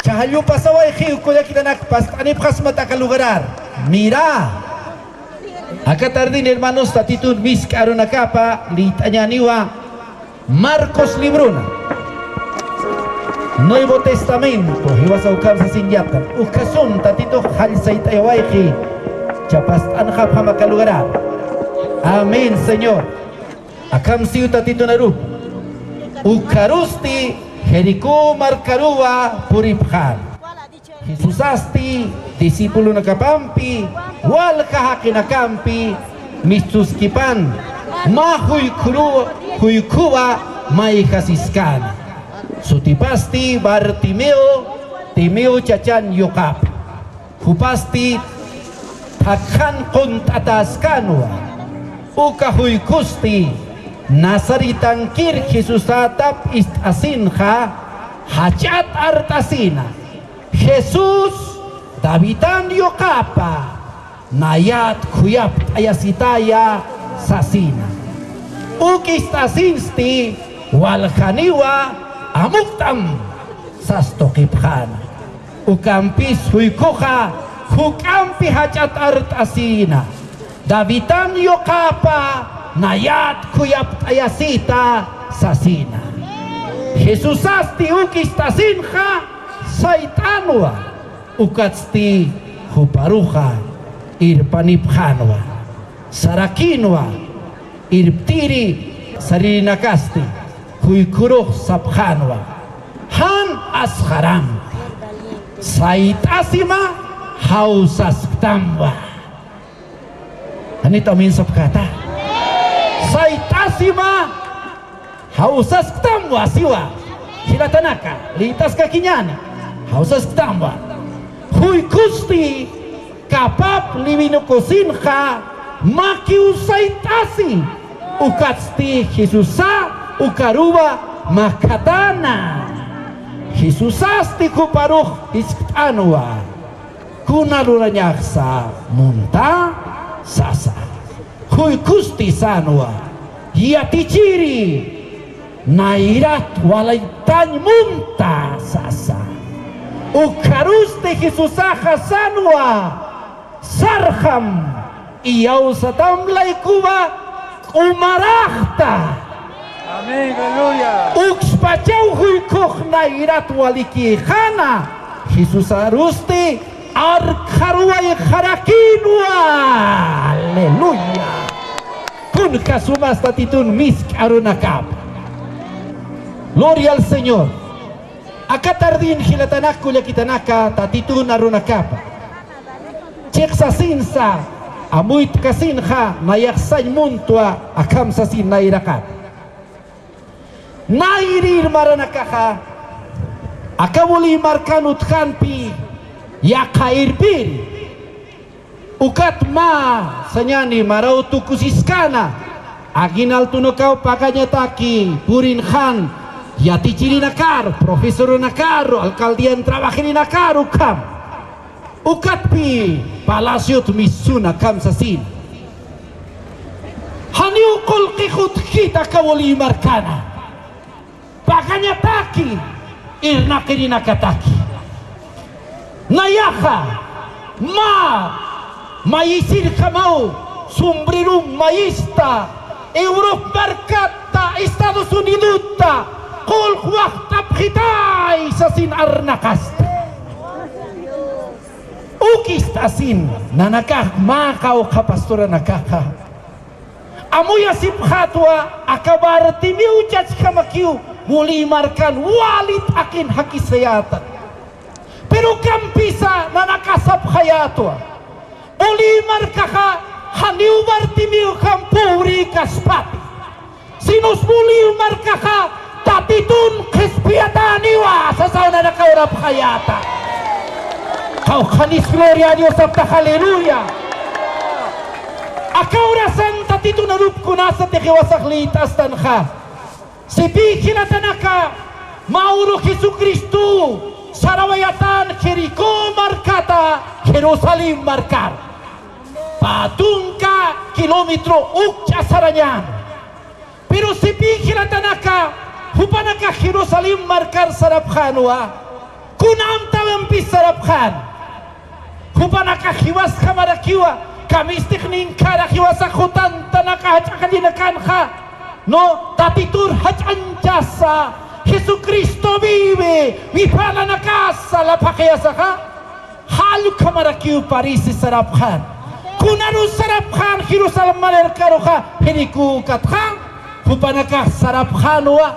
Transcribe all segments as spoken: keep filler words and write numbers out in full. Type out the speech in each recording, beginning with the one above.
Chajallupasawayxiw kullakitanaka, past'anipxasmat aka lugarar. Mira. Aka tardin, hermanos, Tatitun misk'a arunakapa liyt'añäniwa Marcos librona. Nuevo Testamento, jiwasaw kamsasiñatan. Ukhasun Tatitux jall sayt'ayawayxi, chapast'anxapxam aka lugarar. Amén, Señor. Akham siw Tatitun arup. Ukharusti Jericó markaruwa puripxän. Jesusasti discipulonakapampi, walja jaqinakampi mistuskipan, mä juykhuru-, juykhuwa mayjasiskäna. Sutipasti Bartimeo, Timeo chachan yuqap. Jupasti thakhan qunt'atäskänwa. Uka juykhusti Nazaretankir Jesusätap ist'asinxa, jach'at art'asina: "Jesús, Davidan yuqapa, nayat khuyapt'ayasitaya", sasina. Uk ist'asinsti waljaniwa: "Amukt'am", sas tuqipxäna. Ukampis juykhuxa juk'ampi jach'at art'asina: "Davidan yuqapa, nayat khuyapt'ayasita", sasina. Jesusasti uk ist'asinxa sayt'änwa, ukatsti juparuxa irpanipxänwa, sarakïnwa, irptiri saririnakasti, juykhurux sapxänwa: "Jan asxaram, sayt'asima jawsasktamwa". Janit amén sapxäta. "Sayt'asima jawsasktamwa", siwa. Jilatanaka, liyt'askakiñäni. "Jawsasktamwa". Juykhusti kapap livinukusinxa makiw sayt'asi, ukatsti Jesusa ukaruwa makhatäna. Jesusasti juparux jiskt'änwa: "Kuna lurañaxsa munta", sasa. Juykhusti sänwa: "Yatichiri, nayrat walaytañ munta", sasa. Ukharusti Jesusaxa sänwa: "Sarxam, iyawsatam laykuwa k'umaräxta". Amén, aleluya. Ukspachaw juykhux nayrat walikïxäna, Jesusarusti arkxaruwayxarakïnwa. Aleluya. Kunja sumas Tatitun misk'a arunakapa. Gloria al Señor. Aka tardin jilatanak kullakitanaka, Tatitun arunakapa chiqsasinsa, amuytkasinxa, nayax sañ muntwa, akham sasin nayraqat. Nayrir maranakaxa aka Bolivia markan utjampi yaqha irpiri. Ukat mä sañäni maraw tukusiskana, aguinaldonukaw pagañataki purinxan, yatichirinakar, profesoranakar, alcaldian trabajirinakar ukham. Ukatpi palaciot mistsuna kamsasin. Janiw qullqix utjkit aka Bolivia markana. Pagañataki, irnaqirinakataki. Nayaxa mä mayisirjamaw, sombrerom mayista, Europa markata, Estados Unidota qullq waxt'apxitay sasin arnaqasta. Uk ist'asin nanakax mä qawqha pastoranakaxa amuyasipxätwa, aka Bartimeo chachjamakiw Bolivia markan wali t'aqin jakisayäta. Pero ukampisa nanakax sapxayätwa, Bolivia markaxa janiw Bartimeojam pobrïkaspati, sinos Bolivia markaxa Tatitun qhispiyatäniwa sasaw nanakax urapxayäta. Qawqhanis gloria a Dios saptax, aleluya. Aka urasan Tatitun arup kunasatix jiwasax liyt'astanxa. Sipï jilatanaka, mä uru Jesucristo sarawayatän Jericó markata Jerusalén markar. Pä tunka kilómetro ukch'a sarañän. Pero sipï jilatanaka, jupanakax Jerusalén markar sarapxänwa. Kunamta Jupanakampis sarapxän. Jupanakax jiwasjamarakiwa, kamistix ninkhara jiwasax jutantanaka jach'a jallinakanxa, no, Tatitur jach'añchasa, Jesucristo vive, wiphananakasa laphaqiyasaxa, jall ukhamarakiw parisi sarapxän. Kunarus sarapxän Jerusalén markaruxa, Jericó ukatxa, jupanakax sarapxänwa,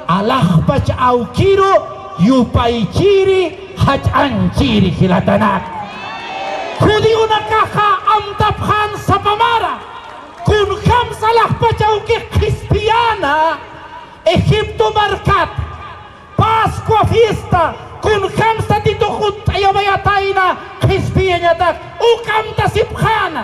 alaxpach awkiru yupaychiri jach'añchiri jilatanak. Judionakaxa amtapxän sapa mara, kunjamsa alaxpach awkix qhispiyäna Egipto markat, Pascua fiesta, kunjamsa Tatitux utt'ayawayatayna qhispiyañatak, uka amtasipxäna.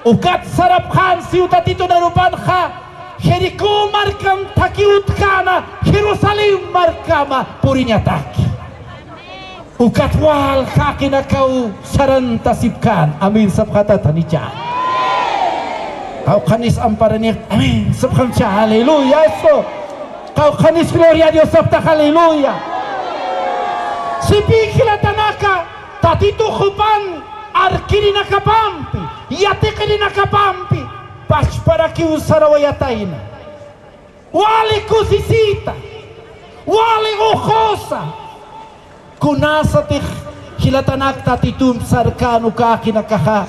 Ukat sarapxän siw Tatitun arupanxa, Jericó markam thakhi utjkäna, Jerusalén markama puriñataki. Ukat wal jaqinakaw sarantasipkän. Amén sapxätat, janicha. Qawqhanis amparanix, amén sapxamcha, aleluya, eso. Qawqhanis gloria a Dios sapxtax, aleluya. Sipï jilatanaka, Tatitux jupan arkirinakapampi, yatiqirinakapampi, pachparakiw sarawayatayna. Wali kusisita, wali uxusa. Kunasatix jilatanak Tatitump sarkän uka jaqinakaxa,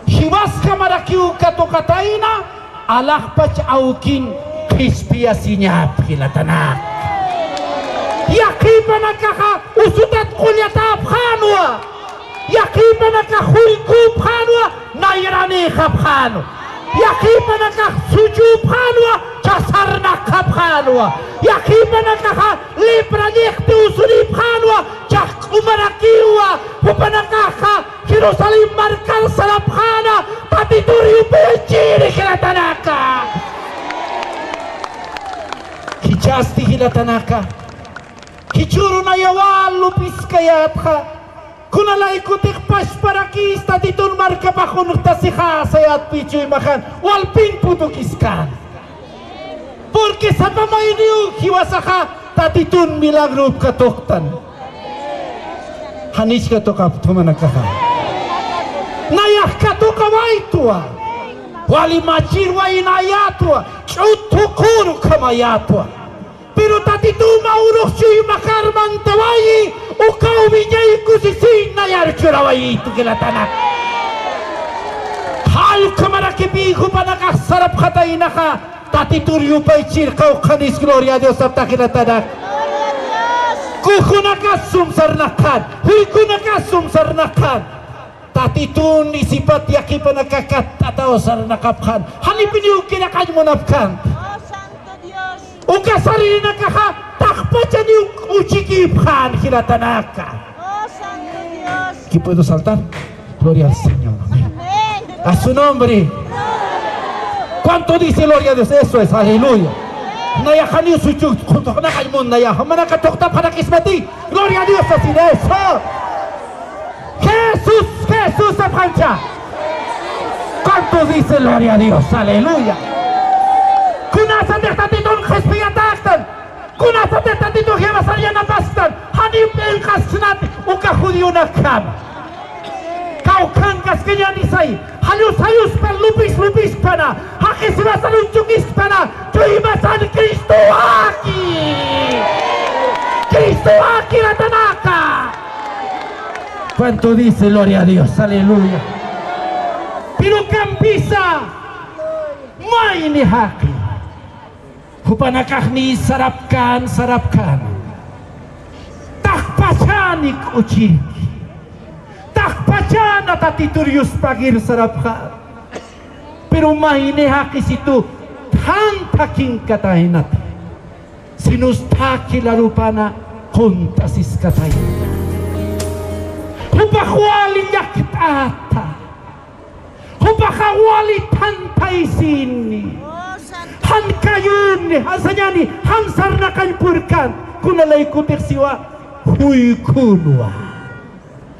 jiwasjamarakiw katuqatayna, alaxpach awkin qhispiyasiñap jilatanak. Yaqhipanakaxa usutat qullatäpxänwa. Yaqhipanakax juyküpxänwa, nayranïxapxänwa. Yaqhipanakax suchüpxänwa, chasarnaqxapxänwa. Yaqhipanakaxa lepra lliqti usurïpxänwa, chaq'umarakiwa. Jupanakaxa Jerusalén markar sarapxäna, Tatitur yupaychiri jilatanaka. Jichhasti jilatanaka, jichhüru naya wal lupiskayätxa, kunalaykutix pachparakis Tatitun markapax uñjtasixä sayätpï chuymaxan, walpin putukiskäna. Porque sapa mayniw jiwasaxa Tatitun milagrup katuqtan. Janich katuqapxta jumanakaxa. Nayax katuqawaytwa. Wali machirwaynayätwa. Ch'ut thuqhür ukhamayätwa. Pero Tatituma urux chuymaxar mantawayi, ukaw wiñay kusisiñ nayar churawayïtwa jilatanak. Jall ukhamarakipï jupanakax sarapxataynaxa, Tatitur yupaychir qawqhanis gloria a Dios sapxta jilatanak. Kujunakas sum sarnaqxän, juykunakas sum sarnaqxän. Tatitun isipat yaqhipanaka katt'ataw sarnaqapxän. Janipiniw kiraqañ munapxän. Oh, Santo Dios. Uka saririnakaxa taqpachaniw k'uchikipxän jilatanaka. Oh, Santo Dios. ¿Qué puedo saltar? Gloria al Señor. Amén. Amén. A su nombre. ¿Cuánto dice gloria a Dios? Eso es, aleluya. Nayax janiw suchuk, qhutuqnaqañ mun nayax. Jumanaka thuqtapxarakismati. Gloria a Dios, así de eso. Jesús, Jesús sapxamcha. ¿Cuántos dicen gloria a Dios? Aleluya. Kunasatix Tatitun qhispiyatäktan, kunasatix Tatitun jiwasar yanapasktan, janiw p'inqasknati uka judionakjama. Kawkhankaskañänisay, jallus jalluspa, lupis lupispana, jaqis jiwasar uñchukispana, chuymasan Cristoaki. Cristoaki jilatanaka. ¿Cuánto dice gloria a Dios? Aleluya. Pero ukampisa mayni jaqi. Jupanakax niy sarapkän, sarapkän. Taqpachani k'uchirki. Taqpachana Tatitur yuspagir sarapxän. Pero mayni jaqisitu thantha khinkataynati. Sinus thakhi larupana qunt'asiskatayna. Jupax wali llakt'ata. Jupaxa wali thanthaysini. Jan kayuni, jan sañani, jan sarnaqañ purkan. Kunalaykutix siwa, juykunwa.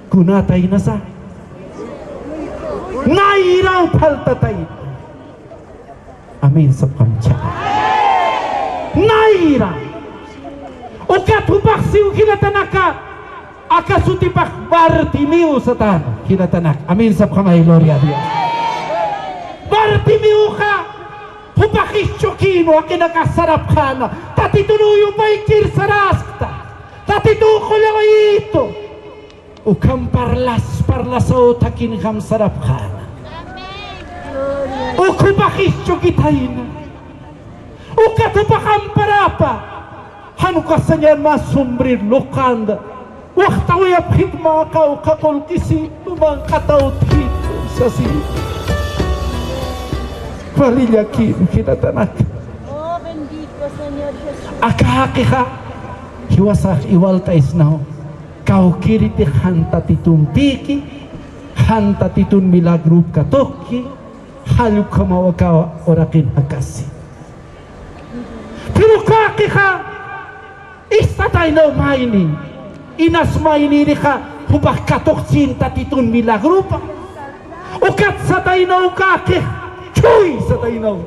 Kunataynasa. Nayraw faltatayna. Amén, sapxamcha. Nayra. Ukat jupax siw jilatanaka. Aka sutipax Bartimeo satäna, jilatanak. Amén sapxamay, gloria a Dios. Bartimeoxa jupax jichhüruw, jaqinakax sarapxäna: Tatitun yupaychir saräskta, Tatitun qullawayitu. Ukham parlas parlasaw thakhinjam sarapxäna. Uk jupax jichhürukitayna. Ukat jupax amparapa. Jan ukax sañäni mä sombrero luqanda. Waxtawayapxitma, qawqha qullqisitu, manq'ataw utjitu sasi. Wali llakïni, jilatanak. Aka jaqixa jiwasax iwalt'aysnaw. Kawkïritix jan Tatitumpïki, jan Tatitun milagrup katuqki, jall ukhamaw aka uraqin jakasi. Pero uka jaqixa ist'ataynaw mayni, inas maynïrixa jupax katuqchin Tatitun milagrupa. Ukat sataynaw uka jaqix: Chuy, sataynaw.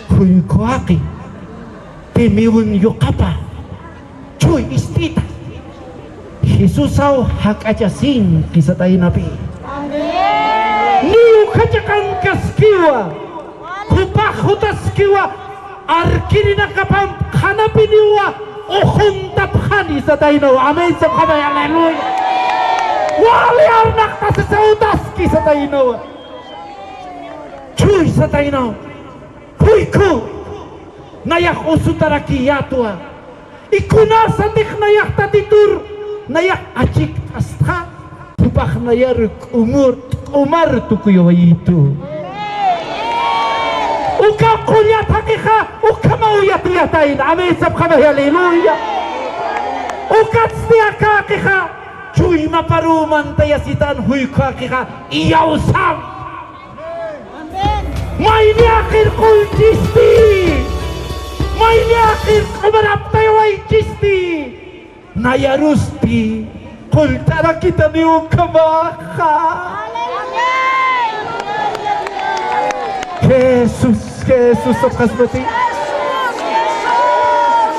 Juyku jaqi, timiwin yuqapa, chuy ist'ita. Jesusaw jak'achasinki sataynapi. Niw ukhachaqankaskiwa, jupax jutaskiwa, arkirinakapamp qhanapiniwa uxuntapxani sataynaw. Amén sapxamay, aleluya. Wali arnaqt'asisaw jutaski sataynawa. Chuy sataynaw. Juyku, nayax usutarakiyätwa. Y kunasatix nayax Tatitur nayax achikt'astxa, jupax nayar k'umur, k'umar tukuyawayitu. Uka qullat jaqixa ukhamaw yatiyatayna. Amén sapxamay, aleluya. Ukatsti aka jaqixa chuymaparuw mantayasitan, juyku jaqixa iyawsam. Mayniyäxir qullchisti, mayniyäxir q'umaraptayawaychisti, nayarusti qullt'arakitaniw ukhamaxa. Jesús, Jesús, apxasmati.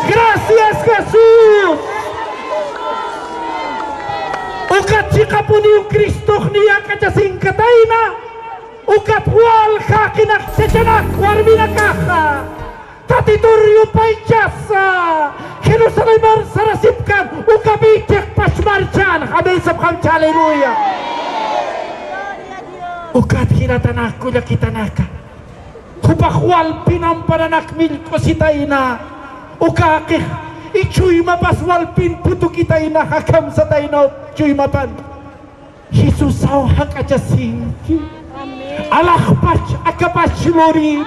Gracias, Jesús. Ukat chiqapuniw Cristox niy jak'achasinkatayna. Ukat walja jaqinax, chachanak, warminakaxa, Tatitur yupaychasa Jerusalénmar sarasipkan, ukapï chiqpach marchänxa. Amén sapxamchi, aleluya. Ukat jilatanak, kullakitanaka, jupax walpin amparanak millk'usitayna. Uka jaqix ichhuymapas walpin putukitayna, akham satayna chuymapan. Jesusaw jak'achasinki. Alaxpach, akapach lurïri.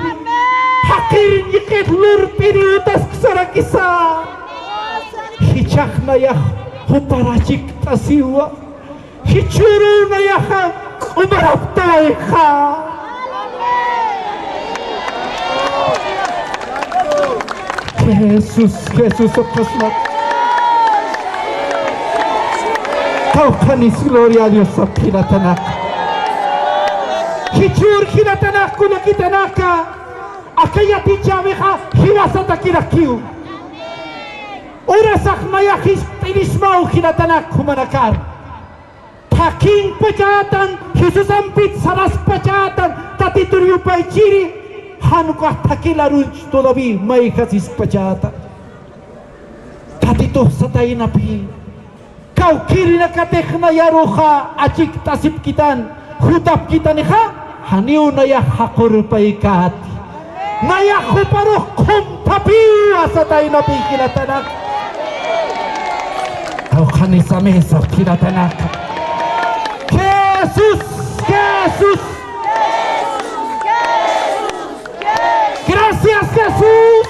Jaqir ñiqit lurt'iri utasksaraki sä. Jichhax nayax jupar achikt'asiwa. Jichhüruw nayaxa k'umaraptawayxa. Jesús, Jesús, apxasmat. Qawqhanis, gloria a Dios, sap jilatanak. Jichhür jilatanak, kullakitanaka, aka yatichäwixa jiwasatakirakiw. Urasax nayax ist'irismaw jilatanak jumanakar. Thakhinkpachätan, Jesusampit saraspachätan, Tatitur yupaychiri, jan ukax thakhilarunch todavía mayjasiskpachätan. Tatitux sataynapï, kawkïrinakatix nayaruxa achikt'asipkitan, jutapkitanixa, janiw nayax jaqurpaykäti. Nayax juparux qhumthapiwa sataynapï jilatanak. Qawqhanis amén sap jilatanak. Jesús, Jesús. Gracias, Jesús.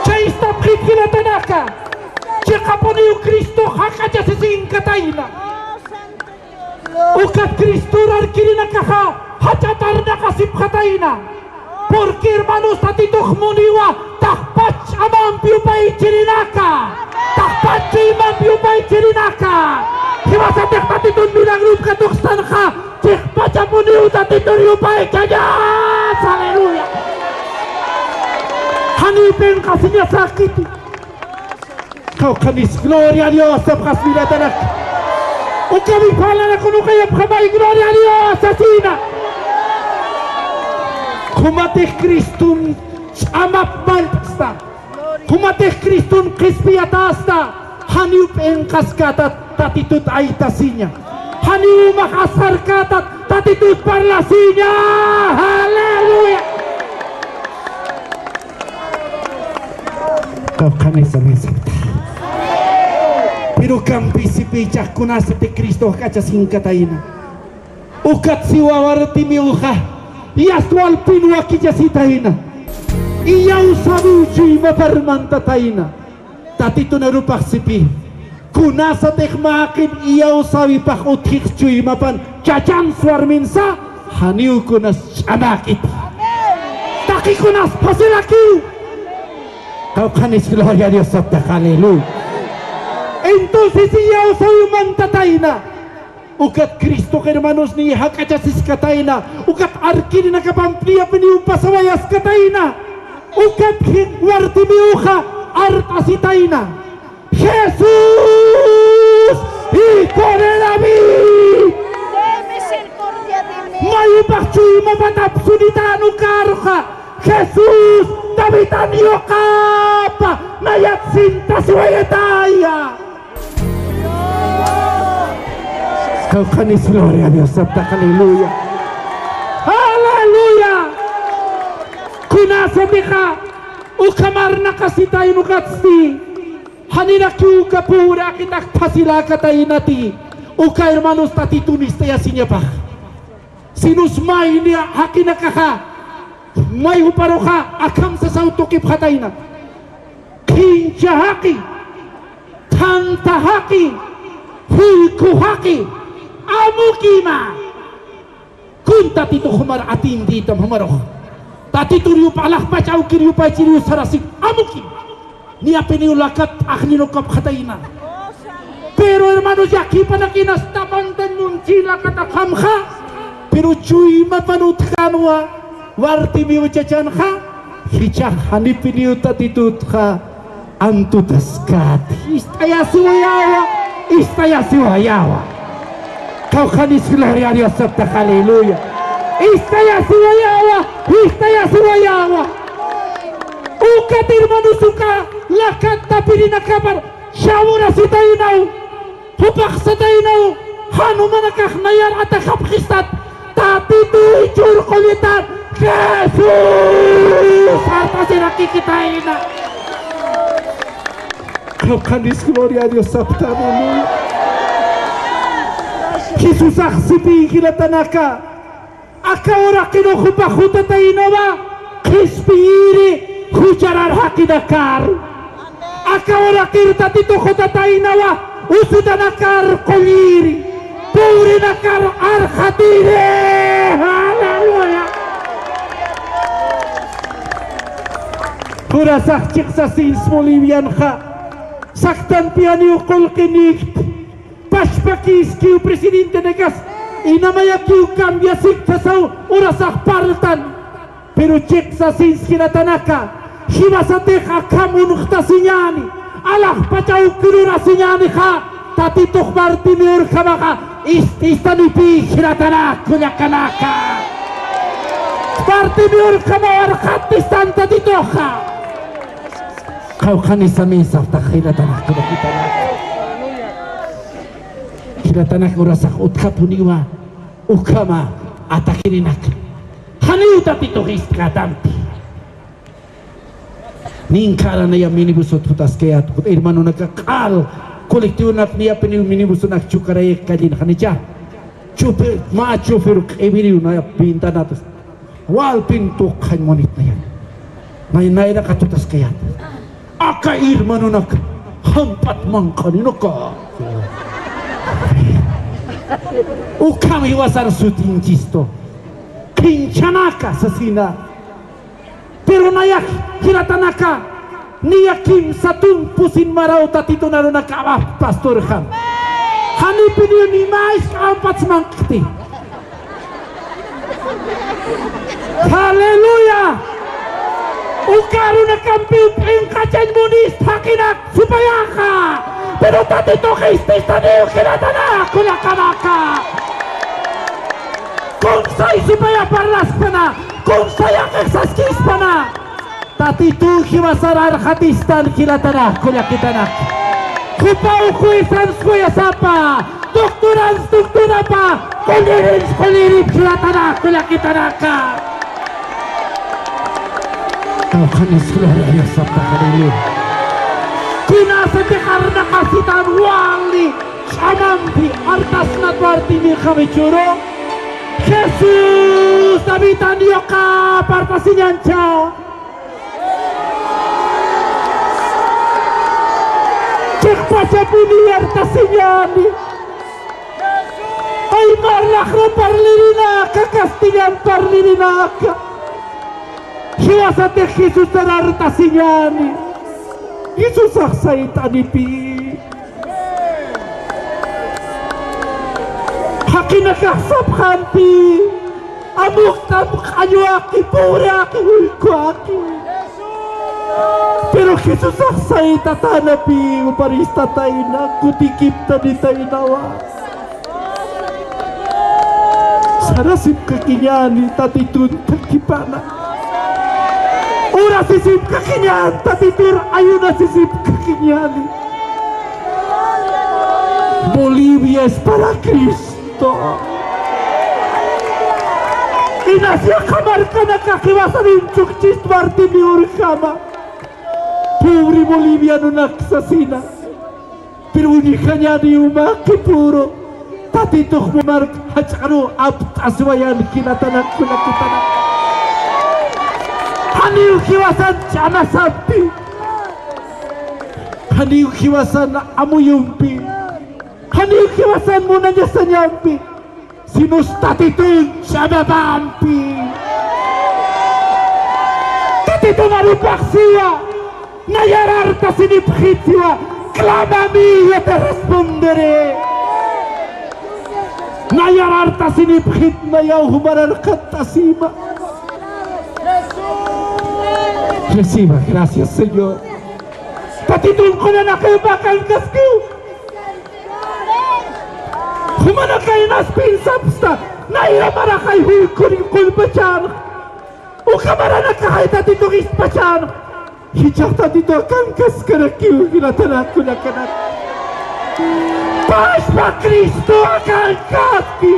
Chayistapxit jilatanaka. Chiqapuniw Cristox jak'achasisinkatayna. Ukat Cristor arkirinakaxa jach'at arnaqasipxatayna. Porque, hermanos, Tatitux muniwa taqpach amamp yupaychirinaka, taqpach chuymamp yupaychirinaka. Jiwasatix Tatitun milagrup katuqstanxa, chiqpach muniw Tatitur yupaychañas. Aleluya. Janiw pinqasiñasäkiti. Kawkhanis, gloria a Dios sapxas jilatanaka. Ukami parlana kunuqayapxamay, gloria a Dios sasina. Jumatix Criston ch'amap mant'sta. Jumatix Criston qhispiyatasta. Janiw p'inqaskätat Tatitut aytasiña. Janiw umax asxarkätat Tatitut parlasiña. Aleluya. Kawkhanisa misapta. Pero kampi sipichax kunasati Cristo jak'achasinkatayna. Ukat siwa Bartimeuxa, yastwalpin wakichasitayna. Iyawsäwiw chuymapar mantatayna. Tatitun arupax sipi. Kunasatix mä jaqin iyawsäwipax utjix chuymapan chachans warminsa, janiw kunas ch'amäkiti. Taqi kunas phasilakiw. Kawkhanis gloria a Dios saptax, aleluya. Entonces iyawsäwiw mantatayna. Ukat Cristox hermanos niy jak'achasiskatayna, ukat arkirinakapan niyapiniw pasawayaskatayna, ukat Bartimeuxa art'asitayna. Jesús, hijo de David, may jupax chuymapat apsunitan ukarxa, Jesús, Davidan yuqapa, nayat sintasiwayataya. Kawkhanis gloria a Dios saptax, aleluya. Aleluya. Kunasatixa ukham arnaqasitayna ukatsti, janirakiw uka pura jaqitax phasiläkataynati. Uka hermanos Tatitun ist'ayasiñapax. Sinus mayni jaqinakaxa, may juparuxa akham sasaw tuqipxatayna. Qhincha jaqi, thantha jaqi, juykhu jaqi, amukima. Kun Tatitux jumar atienditam jumarux. Tatitun yup alaxpach awkir yupaychiriw sarasip, amukim. Niyapiniw lakat t'axnin ukapxatayna. Pero hermanos, yaqhipanakïnas tapantan munchi lakat akhamxa. Pero chuymapan utjänwa Bartimeo chachanxa, jichhax janipiniw Tatitutxa antutaskati. Ist'ayasiwayawa, ist'ayasiwayawa. Kawkhanis gloria a Dios saptax, aleluya. Ist'ayasiwayawa, ist'ayasiwayawa. Ukat hermanos, uka lakat tapirinakapar shawrasitaynaw, jupax sataynaw, jan jumanakax nayar ataxapxistat, Tatituy churqullitan Jesús art'asirakikitayna. Kawkhanis gloria a Dios saptax, aleluya. Jesusax sipi jilatanaka. Aka uraqirux jupax jutataynawa, qhispiyiri jucharar jaqinakar. Aka uraqir Tatitux jutataynawa, usutanakar qulliri, pobrenakar arxatiri. Aleluya. Jurasax chiqsasins bolivianxa, saktanpiyaniw qullqinïkti. Pachpakiskiw presidentenakas, inamayakiw cambiasiktasaw urasax parltan. Pero chiqsasins jilatanaka, jiwasatix akham uñjtasiñäni, alaxpach awkir urasiñänixa, Tatitux Bartimeo urjamaxa, ist'istanipï jilatanak kullakanaka. Bartimeo urjamaw arxatistan Tatituxa. Qawqhanisam saptax jilatanak kullakitanaka. Jilatanak urasax utjapuniwa ukhama ataquerinak. Janiw Tatitux ist'katampi. Ninkhara naya minibus utjutaskayät, hermanonaka q'al colectivonak niyapiniw minibusunak chukarayik callin janicha. Chofer, mä chofer q'ibiriw naya ventanatas. Walpin tuqhañ munit nayan. Nay, nayraqat tutaskayät. Aka hermanonak jampat manq'aninaka. Ukham jiwasar sutinchistu. Qhinchhanaka sasina. Pero nayax jilatanaka, niya kimsa tumpusin maraw Tatitun arunaka abajo pastorjam. Janipiniw ni mä isk'ampats manq'ti. Aleluya. Uka arunakampiw p'inqachañ munist jaqinak supayaxa. Pero Tatitux ist'istaniw jilatanaka kullakanaka. Kunsay supaya parlaspana, kunsay yaqix saskispana. Tatituw jiwasar arxatistan jilatanaka kullakitanaka. Jupaw juezans juezapa, doctorans doctorapa, qullirins qullirip jilatanaka kullakitanaka. Kawkhanis gloria a Dios, Santa Aleluya. Kunasatix arnaqasitan wali ch'amampi artasnat Bartimeuxa jichhüru. Jesús, David Diosxa, artasiñäni. Chiqpachapuni artasiñäni. Aymar laxra parlirinaka, castellan parlirinaka. Jiwasatix Jesusar artasiñäni. Jesusax sayt'anipï. Jaqinakax sapxämpi, amuktam q'añuwaki, puwraki, jullkuwaki. Pero Jesusax sayt'atänapi, jupar ist'atayna, kutikiptanitaynawa. Sarasipkakiñäni Tatitun thakipana. Urasisipkakiñäni Tatitur, ayunasisipkakiñäni. Bolivia es para Cristo. Inas yaqha markanakax jiwasarin chukchist Bartimeo urjama. Pobre bolivianonak sasina. Pero uñjañäni uma qhipüru, Tatitux mä mark jach'aru apt'asiwayan jilatanak kullakitanaka. Janiw jiwasan ch'amasampi, janiw jiwasan amuyumpi, janiw jiwasan munañasañampi. Sinus Tatitun ch'amampi. Tatitun arupax siwa, nayar artasinipxit siwa, clama a mí, yo te responderé. Nayar artasinipxit, nayaw jumar arxatt'asima. Reciba, gracias, Señor. Tatitun qullanakaw, mä kankaskiw. Jumanakax inas piensapxsta, nayra maraxay jullkun qullpachänxa. Uka maranakaxay Tatitux ist'pachänxa. Jichhax Tatitux akankaskarakiw jilatanak kullakanaka. Pachpa Cristo akankaski.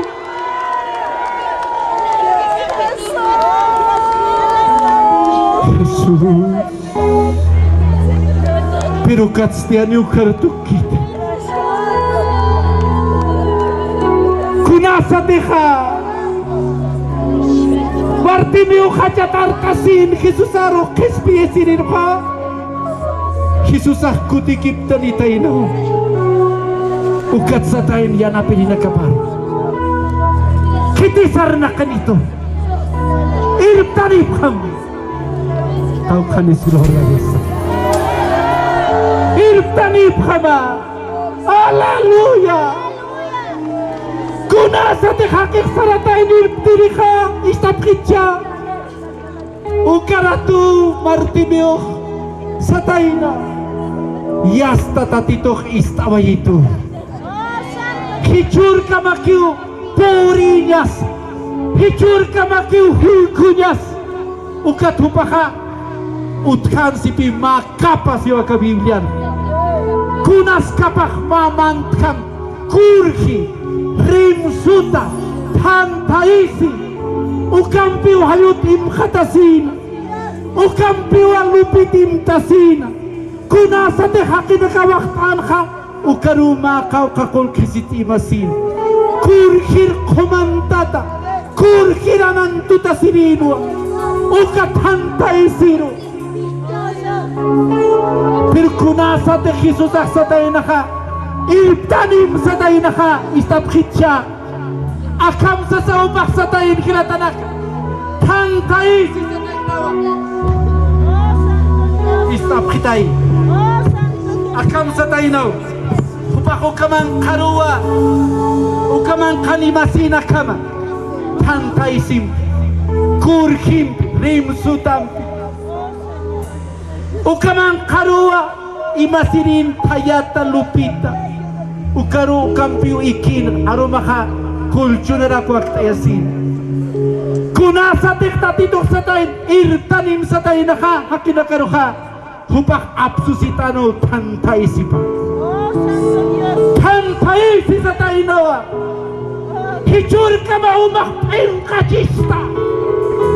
Jesús. Pero ukat ist'ayani ukar tukiti. Kunasatixa Bartimeo jachat artasin Jesusaru qhispiyasirinxa, Jesusax kutikiptanitaynaw. Ukat satayn yanapirinakapar. Khitis arnaqinitu. Irptanipxam. Kawkhanis gloria a Dios. Irptanipxama. Aleluya. Kunasatix jaqix saratayn irptirixa, ist'apxitcha. Uka ratu Bartimeox satayna. Yasta Tatitux ist'awayitu. Jichhürkamakiw pobrïñas, jichhürkamakiw jullkhuñas, ukat jupaxa utjänsipï mä kapa siwa aka Biblian. Kunas kapax mä mantjam, kurji, rimsuta, thantha isi, ukampiw jayut imxatasïna, ukampiw lupit imtasïna, kunasatix jaqinakax waxt'änxa, ukaruw mä qawqha qullqisit imasïna. Kurjir qhumantata, kurjir anantutasirïnwa, uka thantha isiru. Pero kunasatix Jesusax sataynaxa, irptanim sataynaxa, ist'apxitcha. Akham sasa jupax satayn jilatanaka. Thantha isi sataynawa. Ist'apxitay. Akham sataynaw. Jupax ukamanqaruwa. Ukamanqan imasïna akhama. Thantha isimpi. Kurjimpi. Rimsutampi. Uka manqharuwa imasirin thayata Lupita. Ukaru ukampiw ikin arumaxa kulchunarak wakt'ayasin. Kunasatix Tatitux satayn, irtanim sataynaxa, jakinakaruxa, jupax apsusitanu thanthaysipä. Thanthaysi sataynawa. Jichhürkama jumax p'inqachista,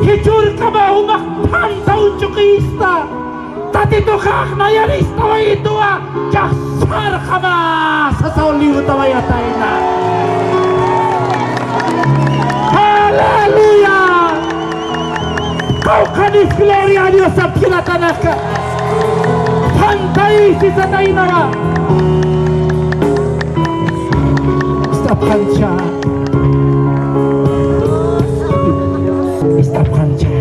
jichhürkama jumax thantha uñchukista, Tatituxax nayaristawayituwa, chaxsarxama sasaw liwtawayatayna. Aleluya. Qawqhanis gloria a Dios sapxi jilatanaka. Thanthaysisataynawa. Ist'apxancha. Ist'apxancha.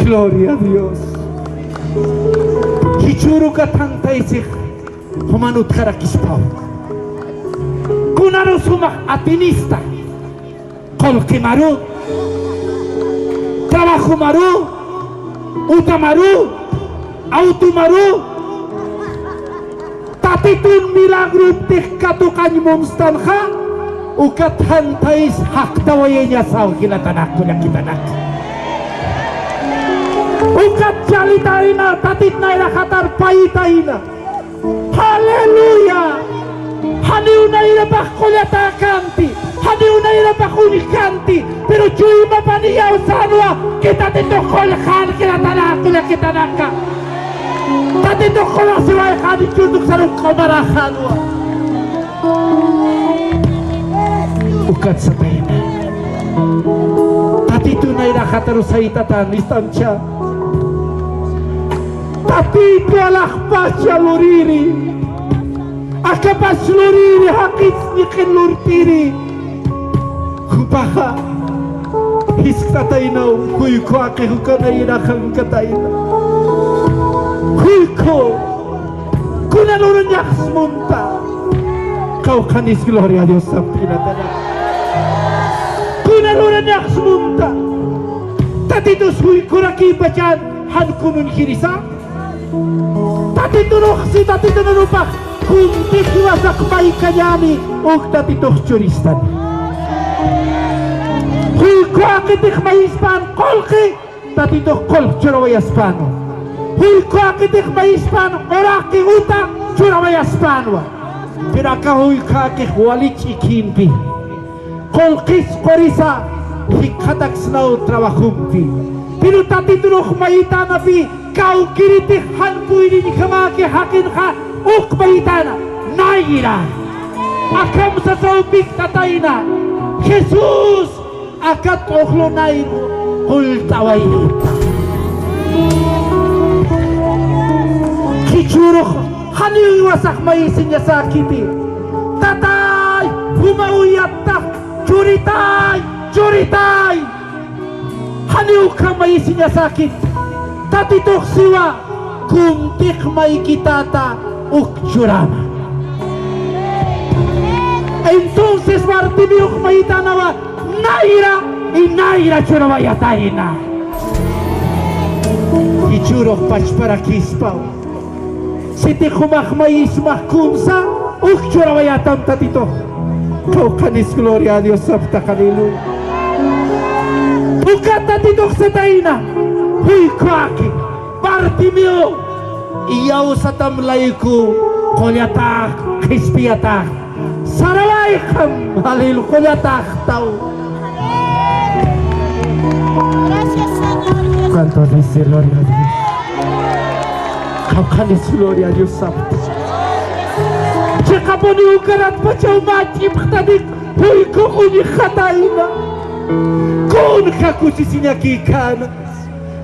Gloria a Dios. Jichhüru uka thanthaysix juman utjarakispaw. Kunarus jumax atinista. Qullqimaru, trabajomaru, utamaru, automaru, Tatitun milagruntix katuqañ munstanxa, ukat thanthays jaqtawayañasaw jilatanak kullakitanak. Ukat chalitayna, Tatit nayraxatar payitayna. Aleluya. Janiw nayrapax qullatäkanti, janiw nayrapax uñjanti, pero chuymapan iyawsänwa, Tatitux qullxan jilatanak kullakitanaka. Tatitux qullasiwayxani, chutuksaru q'umaraxänwa. Ukat satayna. Tatitu nayraxataru saytatan, ist'amcha. Tatitu alaxpacha luriri. Akapach luriri, jaqich ñiqin lurtiri. Jupaxa jiskt'ataynaw, juykhu jaqix uka nayraxankatayna. Juykhu, kuna lurañax munta. Qawqhanis gloria a Dios sapxi jilatana. Kuna lurañax munta. Tatitus juykhurakïpachan jan kun uñjirisa. Tatitunux si, Tatitun urupax kuntix jiwasaq maykañäni, uk Tatitux churistan. Juykhu jaqitix mayispän qullqi, Tatitux qullq churawayaspäna. Juykhu jaqitix mayispän uraqi uta churawayaspänwa. Pero aka juykhu jaqix wali ch'ikimpi. Qullqis qurisa jikxataksnaw trabajompi. Pero Tatitunux mayitänapi, kawkïritix jan puyriñjamäki jaqinxa, uk mayitäna, nayra. Akham sasaw pikt'atayna, Jesús aka t'uxlu nayru qullt'awayta. Jichhürux janiw jiwasax mayisiñasäkiti. Tatay, juma uyattax, churitay, churitay. Janiw ukham mayisiñasäkiti. Tatitux siwa, kuntix maykitäta uk churama. Entonces Bartimeo mayitänawa, nayra, y nayra churawayatayna. Jichhürux pachparakispaw. Sitix jumax mayismax kunsa, uk churawayätam Tatitux. Qawqhanis gloria a Dios sapxtax, aleluya. Ukat Tatitux satayna, juykhu jaqi, Bartimeo, iyawsatam layku, qullatax, qhispiyatax, sarawayxam, aleluya, qullataxtaw. Gracias, Señor Jesús. ¿Cuántos dicen gloria a Dios? Qawqhanis gloria a Dios sapxta. Chiqapuniw ukaratpachaw mä ch'ipxtanix, juykhu uñjatayna. Kunja kusisiñakïkän.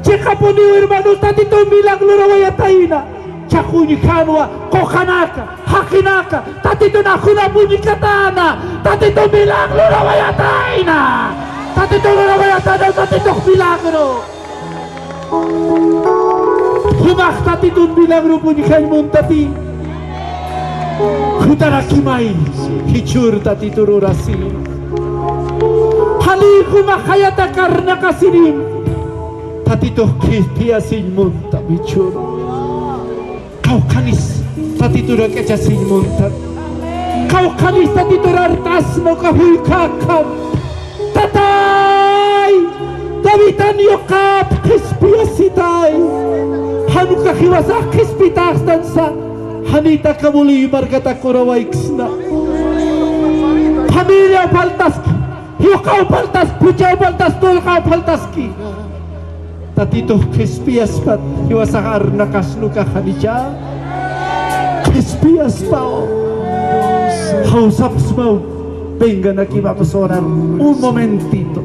Chiqapuniw, hermanos, Tatitu milagro ruwayatayna. Chax uñjanwa, quqanaka, jaqinaka, Tatitun ajunap uñkatäna, Tatitu milagro ruwayatayna. Tatitu ruwayatayna, Tatitux milagro. Jumax Tatitun milagro uñjañ muntati. Jutarakimay, jichhür Tatitur urasi. Jani jumax jayata karnaqasirim. Tatitux qhispiyasiñ munta, michhüru. Qawqhanis Tatitur jak'achasiñ munta. Qawqhanis Tatitur art'asma uka juykhäkam. Tatay, Davidan yuqap qhispiyasitay. Jan ukax jiwasax qhispitäxtansa, janit aka Bolivia markatak urawayksna. Familiaw faltaski, yuqaw faltaski, phuchhaw faltaski, tullqaw faltaski. Tatitux qhispiyaspat, jiwasax arnaqasna ukax, janicha. Qhispiyaspaw. Jawsapxsmaw. Vengan, aquí vamos a orar un momentito.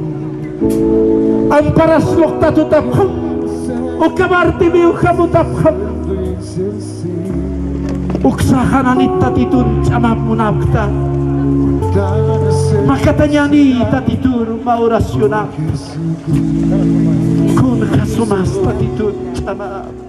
Amparasnux Tatitutapxam. Uka Bartimeo jamutapxam. Uksa jananit Tatitun ch'amap munapkta. Makatañäni Tatitur mä oracionap. Kunja sumas Tatitun ch'amap.